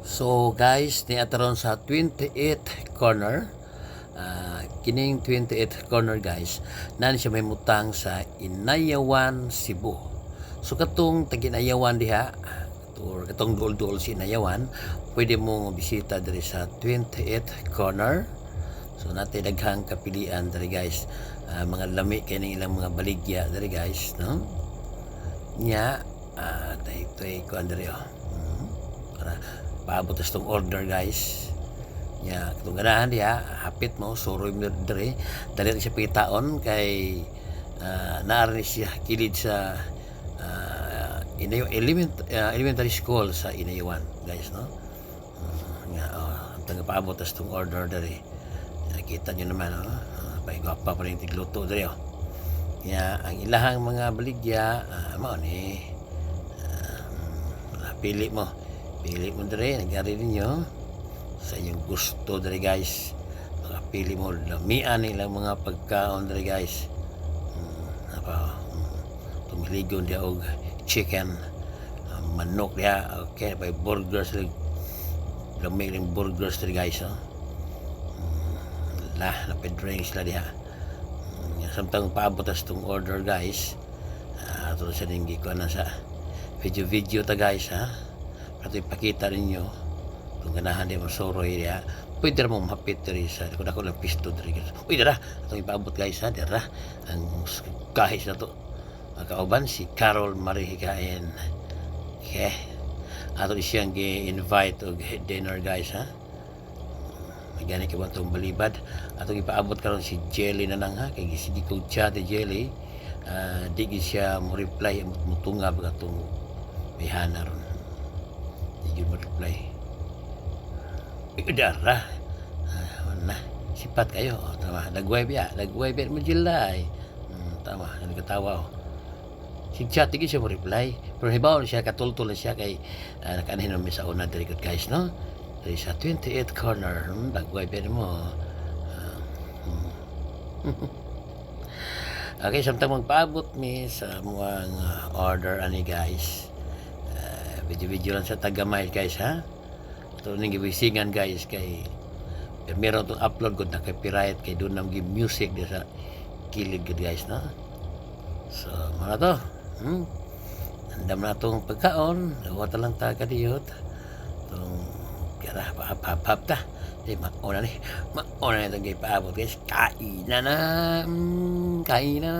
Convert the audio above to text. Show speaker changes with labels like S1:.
S1: So guys, ni ataron sa 28th corner. Kining 28th corner, guys, nani siya mahimutang sa Inayawan, Cebu. So katong tag-Inayawan diha or katong duol-duol si Inayawan, pwede mo bisita diri sa 28th corner. So natay daghang kapilian diri, guys. Mga lami kay ning ilang mga baligya diri, guys, no? Nya tay toy kuan diri, oh. Para paabot sa tong order, guys. Nya katong ganahan diha, hapit mo suroy mo diri, dali ra siya pangitaon kay naa ni siya kilid sa Inayo Elementary School sa Inayawan, guys, no? Nga oh, ang paabot sa tong order diri. Nakita nyo naman, oh. Gwapa pa rin tigluto diri, oh. Nya ang ilahang mga baligya, mao ni pili mo. Pili mo diri, nagari ninyo sa inyong gusto diri, guys. Makapili mo, lamian ilang mga pagkaon diri, guys. Apa, tumiligon diha og chicken, manok diha, okay, may burgers diri. Lami ring burgers diri, guys, oh. La, napay drinks sila diha. Samtang paabot tas tong order, guys. Ato sa ning gikuan na sa video video ta, guys, ha. Ato ipakita ninyo kung ganahan di mo suroy diha. Pwede ra mo mahapit diri sa kung dako lang pisto diri, guys. Uy, dara atong ipaabot, guys, ha, dara ang kahis na to. Ang kauban si Carol Marie Hikain. Okay. Ato siyang gi-invite og dinner, guys, ha. May gani ka ba itong balibad? Atong ipaabot karon si Jelly na lang, ha, kay gisigi kog chat ni Jelly. Di gid siya mo reply, mutungab atong bayhana ron. Di gyud mo reply. Uy, dara. Na. Sipat kayo. Oh, tama. Dagway biya. Dagway biya mo July. Tama. Nagkatawa, oh. Si chat, di siya mo reply. Pero hibaw na siya, katultol na siya kay nakaanhin namin sa una diri, good guys, no? Diri sa 28th corner. Dagway biya mo. Okay, samtang magpaabot mi sa muang order ani, guys. Video-video lang sa tagamay, guys, ha. Ito ning gibisingan, guys, kay pero meron itong upload ko na copyright kay doon nang music di sa kilid gud, guys, no? So mga to, Andam na itong pagkaon, dawata lang ta kadiyot itong kira hap hap ta di mauna ni mauna na itong gipaabot, guys. Kain na na, kain na.